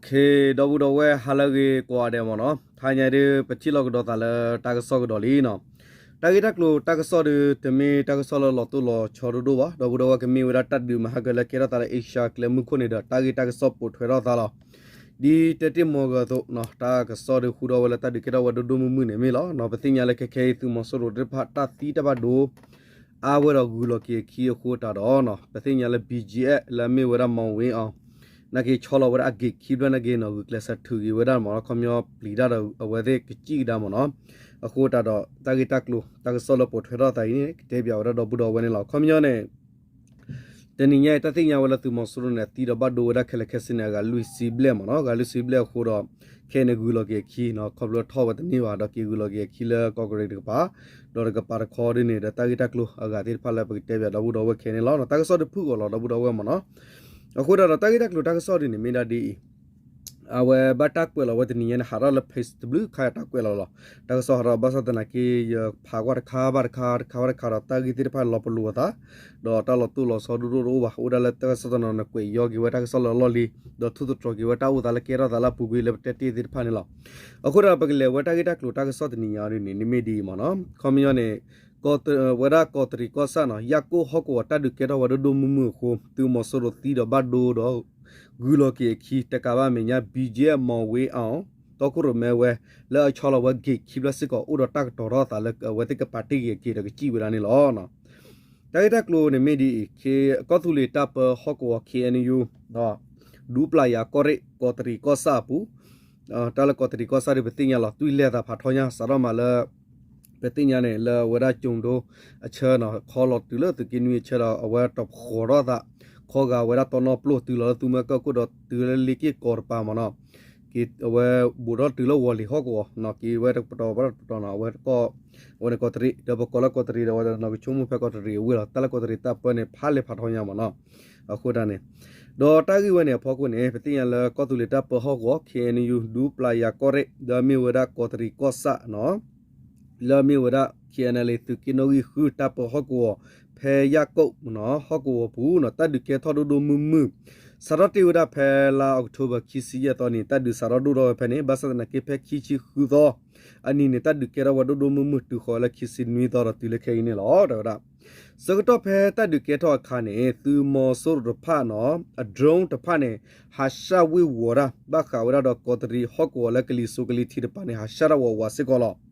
ဒီပုၢ်ဒီဝဲၢ် ဟါလၢအဂ့ၤကိးဂၤဒဲးမ့ၢ်နီၤ, တဟါညါဒုး ပထံၣ်လိာ်ကဒီးသးလၢတၢ်ကစီၣ်ကဒီးလံနီၤ. တၢ်ဂ့ၢ်တၢ်ကျိၤတၢ်ကစီၣ်ဒုး တမ့ၢ်တၢ်ကစီၣ်လၢလီၤတိၢ်လီၤဆီဒိၣ်ဒိၣ်ဘၣ်, ဒီပုၢ်ဒီဝဲၢ်ကမ့ၢ်ဝဲဒၣ်တၢ်ဒုးမဟါကလၢကဲထီၣ်သးလၢ Asia ကျဲမုၢ်ခိၣ်န့ၣ်ဒီး တၢ်ဂ့ၢ်တၢ်ကစီၣ်ပိာ်ထွဲထီၣ်သးလီၤ. ဒ်တဲတ့ၢ်မီၤဂၢၤအသိးနီၤ, တၢ်ကစီၣ်ဒုးဟူထီၣ်ဝဲလၢတၢ်ဒုးကဲထီၣ်ဝဲဒိၣ်ဒိၣ်မုၢ်မုၢ်န့ၣ်မ့ၢ်လီၤ. ပသ့ၣ်ညါလၢခဲခဲအံၤ သုးမီၤစိရိၤသ့ၣ်တဖၣ် တၢ်သံတၢ်ဘၣ်ဒိ အါဝဲဒီးဂုၤလီၤက့ၤအခံအဃိတးဒီးနီၤ, ပသ့ၣ်ညါလၢ ဘံၣ်ကၠံၣ်အဲၣ် လၢအမ့ၢ်ဝဲဒၣ် မီၣ်ဝ့အီၤ နာ်က့ၤဆီလီၤဝဲဒၣ်အ gate ခံဖျၢၣ်နာ်က့ၤနီၤ, ဂုာ်ကျဲးစၢးထုးက့ၤဝဲဒၣ်မ့ၢ်နီၤ, ခီပညီပျံၤတၢ်ဒီးအဝဲသ့ၣ်ကစံၣ်ကဒါမ့ၢ်နီၤ. အဃိတးဒီး တၢ်ဂ့ၢ်တၢ်ကျိၤတၢ်ကစီၣ်လၢပိာ်ထွဲထီၣ်သးအံၤန့ၣ် ကတဲပၠးဝဲဒၣ်ဒီပုၢ်ဒီဝဲၢ်န့ၣ်လီၤ. ခီပညီန့ၣ် တနံၤညါအံၤ တၢ်သ့ၣ်ညါဝဲလၢသုးမီၤစိရိၤန့ၣ် အသံဒီးဘၣ်ဒိဝဲဒၣ်ခဲလၢာ်ခဲဆ့န့ၣ် အဂၤလွံၢ်ဆံဘျဲၣ်မ့ၢ်နီၤ, အဂၤလွံၢ်ဆံဘျဲၣ်အဃိဒီး ခဲအံၤန့ၣ် ဂုၤလီၤက့ၤအခံနီၤ, ခီဖျိထီၣ်ဝဲတန့ၢ်ဘၣ်ဒီး က့ၤဂုၤလီၤက့ၤအခံလၢကီၢ်ကရ့ၣ်တကပၤ, ဒီးတကပၤတခီဒ်န့ၣ်ဒီး တၢ်ဂ့ၢ်တၢ်ကျိၤအဂၤသ့ၣ်တဖၣ်လၢပကတဲပၠးဒီပုၢ်ဒီဝဲၢ်ခဲအံၤန့ၣ်လီၤ. တၢ်ကစီၣ်ဒုးဖုၣ်ကိာ်လီၤဒီပုၢ်ဒီဝဲၢ်မ့ၢ်နီၤ. အဃိတးဒီး တၢ်ဂ့ၢ်တၢ်ကျိၤတၢ်ကစီၣ်ဒ်န့ၣ် မ့ၢ်ဒၣ်ဒ်အံၤ အဝဲဘၣ်တၢ်ကွဲးလီၤဝဲတနံၤညါန့ၣ် ဟးထီၣ်လၢ page တဘျုးခါ တၢ်ကွဲးလီၤလီၤ. တၢ်ကစီၣ်ဟးထီၣ်ဘၣ်ဆၣ်သနာ်က့ ယဖးကွၢ်တခါဘၣ်တခါ တခါဘၣ်တခါဒီး တၢ်ဂ့ၢ်သ့ၣ်တဖၣ်လီၤပလိာ်အသး, ဒီးတၢ်လီၤတိၢ်လီၤဆီဒိၣ်ဒိၣ်တအိၣ်ဘၣ်. အိၣ်ဒၣ်လၢတၢ်ကစီၣ်တနီၤ နကွဲးယီက့ၤဝဲတၢ်ကစီၣ်လၢအလီၢ်လံၤ, ဒီးထူးသတြီၤက့ၤဝဲတၢ်အိၣ်သးလၢကဲထီၣ်သးလၢအပူၤကွံာ်လၢပတဲတ့ၢ်သ့ၣ်တဖၣ်န့ၣ်လီၤ. အဃိဒီး ပကလဲၤဝဲတၢ်ဂ့ၢ်တၢ်ကျိၤတၢ်ကစီၣ်တနံၤညါဒ်န့ၣ် မ့ၢ်ဒ်အံၤမ့ၢ်နီၤ. ခီပညီန့ၣ် ဝဲဒၣ်ကီးတရံးကီၢ်ဆၣ်နီၤ, ယၣ်ကိၣ်ဟီၣ်ကဝီၤတၢ်ဒုးကဲထီၣ်ဝဲဒိၣ်ဒိၣ်မုၢ်မုၢ်အဃိ သုးမီၤစိရိၤသံဒီးဘၣ်ဒိဒီး ဂုၤလီၤက့ၤအခံ တကးဘၣ်အမဲာ်ညါ ဘံၣ်ကၠံၣ်အဲၣ် မီၣ်ဝ့အီၤ တီခိၣ်ရိၣ်မဲဝဲ လၢအဆီလီၤဝဲ gate ခံဖျၢၣ်စ့ၢ်ကီး အိၣ်ဒီးတၢ်ကတီၤထီၣ်အသးလၢအဝဲသ့ၣ်ကပာ်တ့ၢ်က့ၤအက့ၤဒီးကစံၣ်ဝဲဒၣ်န့ၣ်လီၤ. တၢ်ဂ့ၢ်တၢ်ကျိၤန့ၣ်မ့ၢ်ဒ်အံၤ ကီၢ်သူလ့ၤတၢ်ပၢဟီၣ်ကဝီၤ K N U ဒူပျၢ်ယၤကီၢ်ရ့ၣ် ကီးတရံးကီၢ်ဆၣ်အပူၤ, တၢ်လၢကီးတရံးကီၢ်ဆၣ်ဒ်ပသ့ၣ်ညါလီၤ သွံၣ်လဲၤသးဖးထီညါ စးထီၣ်မးလၢ ပသ့ၣ်ညါန့ၣ် လၢအဝဲဒၣ်ကၠိၤဒိအဆၢနီၤ, ခီလီၤတုၤလၢသုးက့နွံအဆၢဒီး အဝဲတဃီၤထီၣ်သး, ခီဂာ်ဝဲဒၣ်တီနီပျိၢ် တုၤလီၤလၢသူမွဲကၢၢ်ခိၣ်ဒီး တုၤလၢလ့က့ၢ်ကီးတပၤမ့ၢ်နီၤ, က့ၤအဝဲဘူးထီၣ်တုၤလၢဝီၤလံၤဟီၣ်ကဝီၤနီၤ, က့ၤဝဲတပတီၢ်ဘၣ်တပတီၢ်နီၤ, အဝဲတကီၢ်, အဝဲန့ၣ်ကီးတရံး ဒီးပကိးလၢကီးတရံးဒီး အဝဲနီၤကဆိကမိၣ်ဖဲကီးတရံးအဝ့ၢ်လီၤ. တၢ်လၢကီးတရံးတၢ်ပၢန့ၣ် ဖးလဲၤဖးထီညါမ့ၢ်နီၤ, အဃိဒၣ်န့ၣ် ဒီးတၢ်ဂ့ၢ်ဝဲန့ၣ်အဖီခိၣ်န့ၣ် ပသ့ၣ်ညါလၢကီၢ်သူလ့ၤတၢ်ပၢဟီၣ်ကဝီၤ K N U ဒူပျၢ်ယၤကီၢ်ရ့ၣ် ဒီးမ့ၢ်ဝဲဒၣ်ကီးတရံးကီၢ်ဆၣ်နီၤ, လၢအမ့ၢ်ဝဲဒၣ် K N L A သုးက့နီၣ်ဂံၢ်ဃု တၢ်ပၢဟီၣ်ကဝီၤ ဖဲယၣ်ကိၣ်နီၤ ဟီၣ်ကဝီၤပူၤနီၤ တၢ်ဒုးကဲထီၣ်ဒိၣ်ဒိၣ်မုၢ်မုၢ်, စးထီၣ်တ့ၢ်ဝဲဒၣ်ဖဲလါအီးကထိဘၢၣ် ခံဆံယဲၢ်သီန့ၣ် တၢ်ဒုးစးထီၣ်ဒိၣ်ထီၣ်ဝဲဖဲန့ၣ်, ဘၣ်ဆၣ်သနာ်က့ဖဲခံဆံဃုသီအနံၤန့ၣ် တၢ်ဒုးကဲထီၣ်ဝဲဒိၣ်ဒိၣ်မုၢ်မုၢ် တုၤဃီၤဝဲလၢခံဆံနွံသီဒီးတုၤလၢခဲအံၤန့ၣ်လီၤ. တဲဝဲဒၣ် ဆၢကတီၢ်ဖဲတၢ်ဒုးကဲထီၣ်အခါန့ၣ် သုးမီၤစိရိၤတဖၣ်နီၤ အ drone တဖၣ်န့ၣ် ဟးဆှၣ်ဝ့ၢ်ဝီၤတၢ် ဘၣ်ဃးဝဲဒၣ်ဒီးကီးတရံးဟီၣ်ကဝီၤလၢကလံၤစိးကလံၤထံးတပၤန့ၣ် ဟးဆှၣ်တၢ်ဝးဝးစ့ၢ်ကီးလီၤ.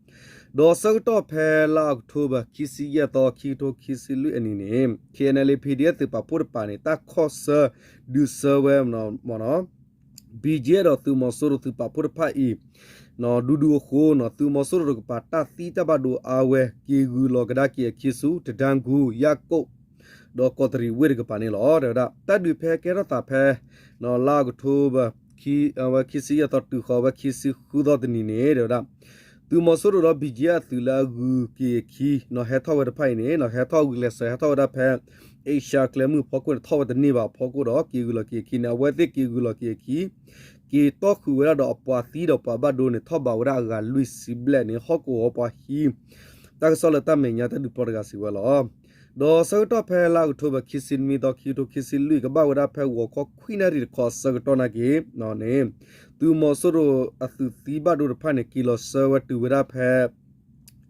ဒီးဆၢကတီၢ်ဖဲလါအီးကထိဘၢၣ် ခံဆံယဲၢ်သီ ခံကထိခံဆံလွံၢ်အနံၤန့ၣ် K N L A P D F သုးပာ်ဖှိၣ်တပၤန့ၣ် တၢ်ခီၣ်ဆၢဒုးဆၢဝဲမ့ၢ်နီၤ ဘံၣ်ကၠံၣ်အဲၣ် ဒီးသုးမီၤစိရိၤသုးပာ်ဖှိၣ်တဖၣ်အံၤ ဒူဒူအဃိနီၤ သုးမီၤစိရိၤတကပၤ တၢ်သံတၢ်ဘၣ်ဒိအါဝဲ က့ၤဂုၤလီၤကဒါက့ၤအခံဆူ တဒါကူ ယၣ်ကိၣ် ဒီးကီးတရံးဝ့ၢ်တကပၤန့ၣ်လီၤ. တဲဝဲဒၣ် တၢ်ဒုးဖဲကဲထီၣ်သးဖဲ လါအီးကထိဘၢၣ် ဝဲခံဆံယဲၢ်သီ တုၤဃီၤဝဲခံဆံဃုသီတနံၤန့ၣ် တဲဝဲဒၣ် သုးမီၤစိရိၤဒီး ဘံၣ်ကၠံၣ်အဲၣ် အသုးလၢအဂုၤက့ၤအခံနီၤ ဟဲထီၣ်ဝဲတဖၣ်အံၤန့ၣ်နီၤ ဟဲထီၣ်ဂုာ်ကျဲးစၢး ဟဲထီၣ်ဝဲဒၣ်ဖဲ Asia ကျဲမုၢ်ဖီခိၣ်န့ၣ် ထီၣ်ဝဲတန့ၢ်ဘၣ်အဖီခိၣ်ဒီး က့ၤဂုၤလီၤက့ၤအခံန့ၣ် အဝဲသ့ၣ်က့ၤဂုၤလီၤက့ၤအခံ က့ၤတီၢ်ဃုာ်ဝဲဒၣ်ဒီးအပှၤသံဒီးပှၤဘၣ်ဒိန့ၣ် ထီၣ်ဘးဝဲဒၣ်အဂၤလွံၢ်ဆံဘျဲၣ်န့ၣ် ဟီၣ်ကဝီၤပှၤဟံး တၢ်ကစီၣ်လၢတၢ်မဲာ်ညါတၢ်ဒုးပျီတဂၤစံးဝဲလီၤ. ဒီးဆၢကတီၢ်ဖဲလါအီးကထိဘၢၣ် ခံဆံနွံသီ ခံကထိခံဆံလွံၢ် ကဘၣ်ဝဲဒၣ်ဖဲဂီၤခီခွံနၣ်ရံၣ်တခီအဆၢကတီၢ်နာ်က့ၤန့ၣ် သုးမီၤစိရိၤအသုးသံဘၣ်ဒိတဖၣ်န့ၣ် က့ၤလီၤဆၢဝဲတုၤဝဲဒၣ်ဖဲ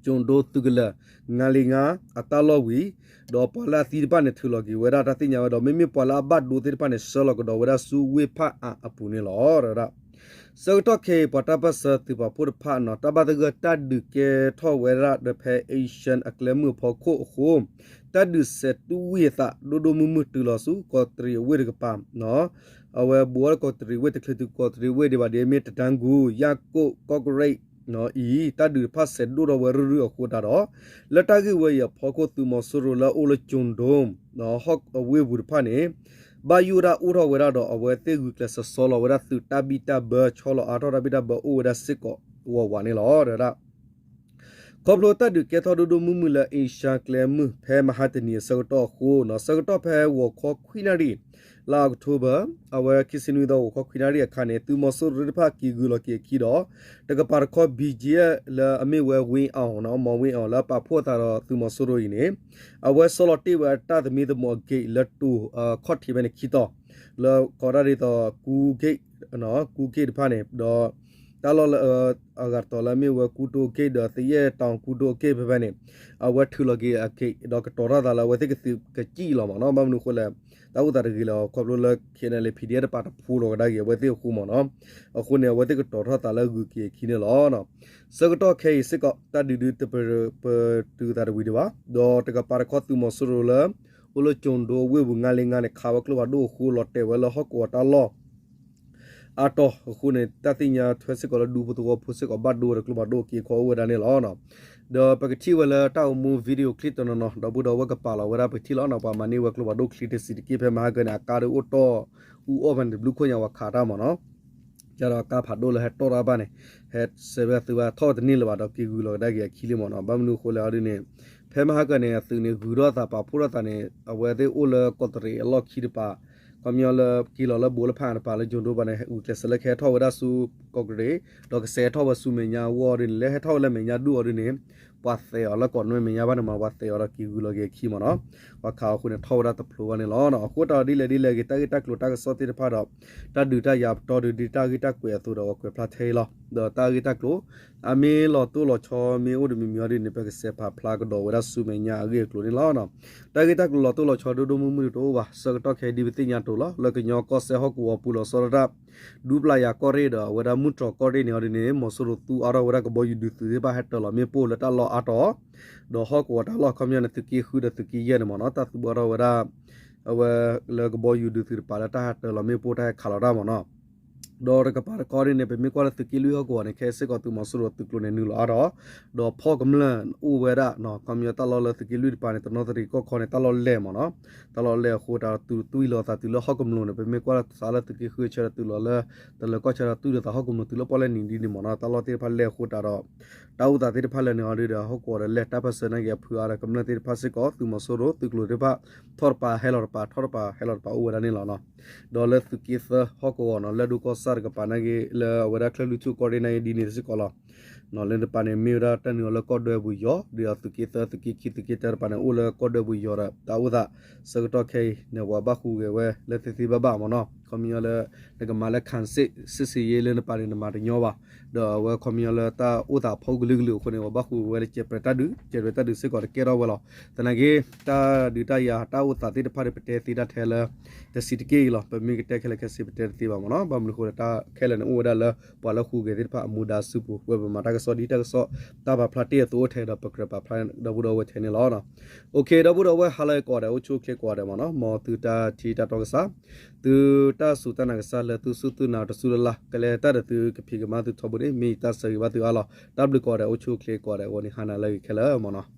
ကၠိၤဒိသုးကလၢၤ ငါးလေးငါး အတၢ်လီၢ်ဝံၤ ဒီးပှၤလၢအသံတဖၣ်န့ၣ် ထုးလီၤက့ၤဝဲဒၣ်တၢ်သ့ၣ်ညါဝဲဒီး မ့မ့ၢ်ပှၤလၢအဘၣ်ဒိသ့ၣ်တဖၣ်န့ၣ် ဆှၢလီၤကဒီးဝဲဒၣ်ဆူဝ့ၢ်ဖၣ်အၣ်အပူၤန့ၣ်လီၤ. တဲဝဲဒၣ် ဆၢကတီၢ်ခဲအံၤ ပှၤတၢ်ပၢၢ်ဆၢသုးပာ်ဖှိၣ်တဖၣ်နီၤ တၢ်ဘၣ်သဂၢၢ်တၢ်ဒုးကဲထီၣ်ဝဲဒၣ်ဒီးဖဲ Asian အကျဲမုၢ်အဖီခိၣ်အဃိ တၢ်ဒုးစဲးတူၢ်ဝံၢ်အသး ဒိၣ်ဒိၣ်မုၢ်မုၢ်တုၤလီၤဆူ ကီးတရံးအဝ့ၢ်တကပၤ အဝဲဘူးဝဲလၢကီးတရံးဝ့ၢ် တချုးတုၤကီးတရံးဝ့ၢ်ဒံးဘၣ်ဒ်အမ့ၢ် တဒါကူ ယၣ်ကိၣ် ကီးကရ့ၣ် အံၤ တၢ်ဒုးတဖၣ်စဲးဒိၣ်ထီၣ်ဝဲရုၢ်ရုၢ်အဃိတးဒီး လၢတၢ်ဂ့ၢ်ဝဲအံၤအဖီခိၣ် သုးမီၤစိရိၤလၢအအိၣ်လၢကၠိၤဒိ ဟီၣ်အဝ့ၢ်ပူၤတဖၣ်န့ၣ် ဘၣ်ယိၣ်ဒၣ်အိၣ်ထီၣ်ဝဲဒၣ်ဒီး အဝဲသ့ၣ်ဂုာ်ကျဲးစၢးဆီလီၤဝဲဒၣ်သုးတၢ်ဘံၣ်တၢ်ဘၢ ဆီလီၤအါထီၣ်တၢ်ဘံၣ်တၢ်ဘၢအိၣ်ဝဲဒၣ်စ့ၢ်ကီးဝးဝးန့ၣ်လီၤ. တဲဝဲဒၣ် ခီဖျိတၢ်ဒုးကဲထီၣ်ဒိၣ်ဒိၣ်မုၢ်မုၢ်လၢ Asian ကျဲမုၢ် ဖဲမဟါတနံၤအဆၢကတီၢ်အဃိနီၤ ဆၢကတီၢ်ဖဲဂီၤခီခွံနၣ်ရံၣ် လါအီးကထိဘၢၣ် အဝဲခံဆံနွံသီ ဂီၤခီခွံနၣ်ရံၣ်အခါန့ၣ် သုးမီၤစိရိၤသ့ၣ်တဖၣ်က့ၤဂုာ်လီၤက့ၤအခံဒီး တကပၤတခီ ဘံၣ်ကၠံၣ်အဲၣ် လၢအမ့ၢ်ဝဲဝ့အီၤနီၤ မီၣ်ဝ့အီၤ လၢအပာ်ဖှိၣ်အသးဒီးသုးမီၤစိရိၤအံၤန့ၣ် အဝဲဆီလီၤတ့ၢ်ဝဲအတၢ်သမံသမိးအ gate လၢတိၤခီၣ်ထံးဖဲန့ၣ်ခံတီၤ လၢကိးဒၣ်ဒ်သိး ကူက့ၣ် ကူက့ၣ်တဖၣ်န့ၣ် ဒီး တၢ်လီၢ်လၢ အဂၤတတီၤလၢအမ့ၢ်ဝဲကူတိက့ၣ်ဒီး သယဲၢ်တီကူတိက့ၣ်ဖဲဖဲန့ၣ် အဝဲထုးလီၤက့ၤအက့ၣ် ဒီးကတီၤထီၣ်သးလၢအဝဲသ့ၣ်ကသုးကစံၣ်လီၤမ့ၢ်နီၤ. ဘၣ်မနုၤအဃိလဲၣ် တၢ်အိၣ်သးတဂ့ၤလၢၤ ခီဖျိလၢ ခဲနလၢ ဖံးဒဲး တပာ်တဖိးလီၤကဒါက့ၤအဝဲသ့ၣ်အဃိမ့ၢ်နီၤ. အဃိန့ၣ် အဝဲသ့ၣ်ကတီၤထီၣ်သးလၢဂုၤက့ၤအခံန့ၣ်လီၤ. ဆၢကတီၢ်ခဲအံၤစ့ၢ်ကီး တၢ်ဒုးဒုးတပတုာ်သးတဝံၤဒံးဘၣ်, ဒီးတကပၤတခီသုးမီၤစိရိၤလၢ အိၣ်လၢကၠိၤဒိဝ့ၢ်ပူၤ ငါးလေးငါး န့ၣ် ခးဝဲကျိဖးဒိၣ်အဃိ လီၤတဲာ်ဝဲလၢဟီၣ်ကဝီၤတၢ်လီၢ် အါတီၢ်အဃိန့ၣ် တၢ်သ့ၣ်ညါထွဲစ့ၢ်ကီးလၢဒူဖိသဝီဖိစ့ၢ်ကီးဘၣ်ဒိဝဲဒီးကျိဖးဒိၣ်အက့အခီအိၣ်ဝဲဒၣ်န့ၣ်လီၤ. ဒီးပကထံၣ်ဝဲလၢတၢ်အိၣ်မူ video clip တနီၤနီၤ ဒီပုၢ်ဒီဝဲၢ်ကပာ်လီၤဝဲဒၣ်ပကထံၣ်လီၤနီၤ. ပှၤမၤန့ၢ်ဝဲကျိဖးဒိၣ်ချံတဆံးတက့ၢ် ဖဲမဟါကၢန့ၣ် အကါဒုးအိၣ်တီၢ်အူအီၣ်ဖဲန့ၣ် တဘျုးခိၣ်ညါဝဲခးတၢ်မ့ၢ်နီၤ. ယဒီးကါဖးဒိၣ်လၢဟဲတီၢ်တၢ်ဘၣ်န့ၣ် ဟဲစဲးဝဲအသုးဝဲထီၣ်ဝဲတန့ၢ်လၢၤဘၣ်ဒီးက့ၤဂုၤလီၤကဒါက့ၤအခံလံမ့ၢ်နီၤ. ဘၣ်မနုၤအဃိလဲၣ်အီၤဒ်န့ၣ် ဖဲမဟါကၢန့ၣ် အသုးန့ၣ်ဂုၤထီၣ်သးပာ်ဖှိၣ်ထီၣ်သးန့ၣ် အဝဲသ့ၣ်အိၣ်လၢကီးတရံးအလီၢ်ခံတပၤ ခီပညီလၢက့ၤလီၤလၢဘိလၢဖးတပၤလၢကၠိၤဒိပၤန့ၣ် ဂုာ်ကျဲးစၢးလၢကဟဲထီၣ်ဝဲဒၣ်ဆူကီးတရံး ဒီးကစဲးထီၣ်ဝဲဆူမဲာ်ညါအဂီၢ်အီၤဒ်န့ၣ် လၢဟဲထီၣ်ဝဲလၢမဲာ်ညါဒူၣ်အီၤဒ်န့ၣ် ပှၤသဲးအီၤလၢကီးနွဲၢ်မဲာ်ညါဘၣ်န့ၣ်မ့ၢ် ပှၤသဲးအီၤဒီးက့ၤဂုၤလီၤက့ၤအခံမ့ၢ်နီၤ. ပှၤခးအီၤအဃိန့ၣ် ထီၣ်ဝဲဒၣ်တဖျိဘၣ်န့ၣ်လီၤ. အဃိတၢ်ဒ်လဲၣ်ဒ်လဲၣ်ဂ့ၤ တၢ်ဂ့ၢ်တၢ်ကျိၤတၢ်ကစီၣ်သ့ၣ်တဖၣ်ဒီး တၢ်ဒုးတၢ်ယၤပတီၢ်ဒုး ဒ်တၢ်ဂ့ၢ်တၢ်ကွဲးအသိးဒီး ပှၤကွဲးဖျါထဲအံၤလီၤ. ဒီးတၢ်ဂ့ၢ်တၢ်ကျိၤ အမ့ၢ်လီၤတိၢ်လီၤဆီမ့ၢ်အိၣ်တမံၤမံၤအီၤဒ်န့ၣ် ပကစဲးဖးဖျါကဒီးဝဲဒၣ်ဆူမဲာ်ညါအဂ့ၢ်အကျိၤန့ၣ်လီၤ. တၢ်ဂ့ၢ်တၢ်ကျိၤလီၤတိၢ်လီၤဆီဒိၣ်ဒိၣ်မုၢ်မုၢ်ဒုးတအိၣ်ဘၣ်. ဆၢကတီၢ်ခဲအံၤဒ်ပသ့ၣ်ညါတိၤလီၤ လၢကညီကီၢ်စဲၣ်ဟီၣ်ကဝီၤပူၤလီၤဆီဒၣ်တၢ် ဒူပျၢ်ယၤကီၢ်ရ့ၣ်ဒီးအဝဲဒၣ်မုၢ်တြီၤကီၢ်ရ့ၣ်န့ၣ်အီၤဒ်န့ၣ် မီၤစိရိၤသူအါထီၣ်ဝဲဒၣ်ကဘီယူၤဒုးသုးသ့ၣ်တဖၣ်ဟဲတၢၤလီၤမ့ၣ်ပိၢ်လၢတၢ်လီၢ်အါတီၢ် ဒီးဟီၣ်ကဝီၤတၢ်လီၢ်ခီပညီန့ၣ် သုးက့ဃုဒီးသုးက့ယဲၢ်န့ၣ်မ့ၢ်နီၤ တၢ်သူအါထီၣ်ဝဲဒၣ် အဝဲလၢကဘီယူၤဒုးသုးတပၤလၢတၢ်ဟဲတၢၤလီၤမ့ၣ်ပိၢ်တၢ်ဟဲခးလီၤတၢ်မ့ၢ်နီၤ. ဒီးတကပၤတခီဒ်န့ၣ် ပမ့ၢ်ကွၢ်လၢသုးက့လွံၢ်ဟီၣ်ကဝီၤန့ၣ် ခဲစ့ၢ်ကီးသုးမီၤစိရိၤသုးကျိၤန့ၣ်နုာ်လီၤအါထီၣ် ဒီးဖီၣ်ကမျၢၢ်အိၣ်ဝဲဒၣ် ခီပညီတၢ်လီၢ်လၢသုးက့လွံၢ်တပၤန့ၣ် တနီသရံၣ်ကီၢ်ခီန့ၣ် တၢ်လီၢ်လဲၢ်မ့ၢ်နီၤ တၢ်လီၢ်လဲၢ်အဃိတၢ်ဒုးသွံၣ်လီၤသးတုၤလၢဟီၣ်ကမျိၤန့ၣ် ပမ့ၢ်ကွၢ်လၢသးလၢသုးက့ဃုဆၢဒီးတုၤလီၤလၢ တလၢၤကီၢ်ဆၢဒီးသွံၣ်လီၤသးဟီၣ်ကမျိၤတုၤလၢပီၣ်လဲၣ်နံၤဒ်န့ၣ်မ့ၢ်နီၤ တၢ်လီၢ်သ့ၣ်တဖၣ်လဲၢ်အဃိတၢ်ဒီး တၢ်အိၣ်သးသ့ၣ်တဖၣ်လၢာ်န့ၣ်အီၤဒ်ဒီး ဟီၣ်ကဝီၤဒီးလဲၢ်တၢ်ပၢၢ်ဆၢနာ်က့အဖုအါဒီးကမျၢၢ်သ့ၣ်တဖၣ်စ့ၢ်ကီး သုးမီၤစိရိၤသုးကျိၤသ့ၣ်တဖၣ် ထီၣ်တပၤဟဲလီၤတပၤ ထီၣ်တပၤဟဲလီၤတပၤအိၣ်ဝဲဒၣ်န့ၣ်လီၤနီၤ. ဒီးလၢသုးက့သၢဟီၣ်ကဝီၤနီၤ လၢဒိကီၢ်ဆၣ်တကပၤနာ်က့ လၢအဝဲဒၣ်ချၢၣ်လွံၢ်ထူၣ်ကီၢ်ရ့ၣ်နာ်က့ဒ်န့ၣ်စ့ၢ်ကီးလီၤ. လၢတပၤန့ၣ် မ့ၢ်ဝဲဒၣ်တၢ်နုာ်အီၤလၢကီၢ်ဒွဲပူၤယီၤ ဒီးသုးက့သၢ သုးက့ခံ သုးက့တၢတပၤန့ၣ် အိၣ်လၢကီၢ်ဒွဲပူၤယီၤဒီး တၢ်အိၣ်သး ဆၢကတီၢ်ခဲအံၤန့ၣ် ပှၤဘၣ်ဃုဂဲၤဝဲလၢသ့သ့ဘၣ်ဘၣ်မ့ၢ်နီၤ ခီပညီလၢ နကမၤလၢ ခံစစ် စစ်ဆင်ရေး လၢနပၤန့ၣ် နမၤတညီဘၣ် ဒီးအဝဲခီပညီလၢတၢ်အိၣ်သးဖီကလုာ်ကလုာ်အဃိန့ၣ် ပှၤဘၣ်ဃုဝဲလၢကဲးပြဲးတၢ်ဒုး ကဲးပြဲးတၢ်ဒုးစ့ၢ်ကီးတကဲထီၣ်ဝဲလီၤ. သနာ်က့ တၢ်ဒုးတၢ်ယၤတၢ်အိၣ်သးသ့ၣ်တဖၣ်န့ၣ် ပတဲသ့တၢ်ထဲလၢ တဆံးတက့ၢ်အံၤလီၤ ပမ့ၢ်ကတဲခဲလၢာ်ခဲဆ့ပတဲတသ့ဘၣ်မ့ၢ်နီၤ ဘၣ်မနုၤအဃိဒီးတၢ်ခဲလၢာ်န့ၣ် အိၣ်ဝဲဒၣ်လၢပှၤလၢဃုဂဲၤသ့ၣ်တဖၣ်အမူဒါစုပူၤ ဝဲပမၤတၢ်ကစီၣ်ဒ်တၢ်ကစီၣ် တၢ်ပာ်ဖျါတ့ၢ်အသိးအိၣ်ထဲဒီးပကြၢးပာ်ဖျါဒီပုၢ်ဒီဝဲၢ်ထဲန့ၣ်လီၤ. အိၣ်ခ့ ဒီပုၢ်ဒီဝဲၢ်ဟါလၢအဂ့ၤကိးဂၤဒဲး အိၣ်ဆူၣ်အိၣ်ချ့ကိးဂၤဒဲးမ့ၢ်နီၤ မ်သုတၢ်ထံၣ်တၢ်တီကစၢ် သုတၢ်စူၢ်တၢ်နာ်ကစၢ်လၢသုစူၢ်သုနာ်တစူၢ်လၢ်လၢ် ကလဲၤတၢ်ဒီးသုကဖံးကမၤသုထီဘိန့ၣ် မ့ၢ်ယတၢ်ဆၢဂ့ၤဘၣ်သုအါလီၤ. တၢ်ဘျုးကိးဂၤဒဲး အိၣ်ဆူၣ်အိၣ်ချ့ကိးဂၤဒဲး အဂီၢ်န့ၣ် ဟါနၤလၢအဂ့ၤခဲလၢာ်မ့ၢ်နီၤ.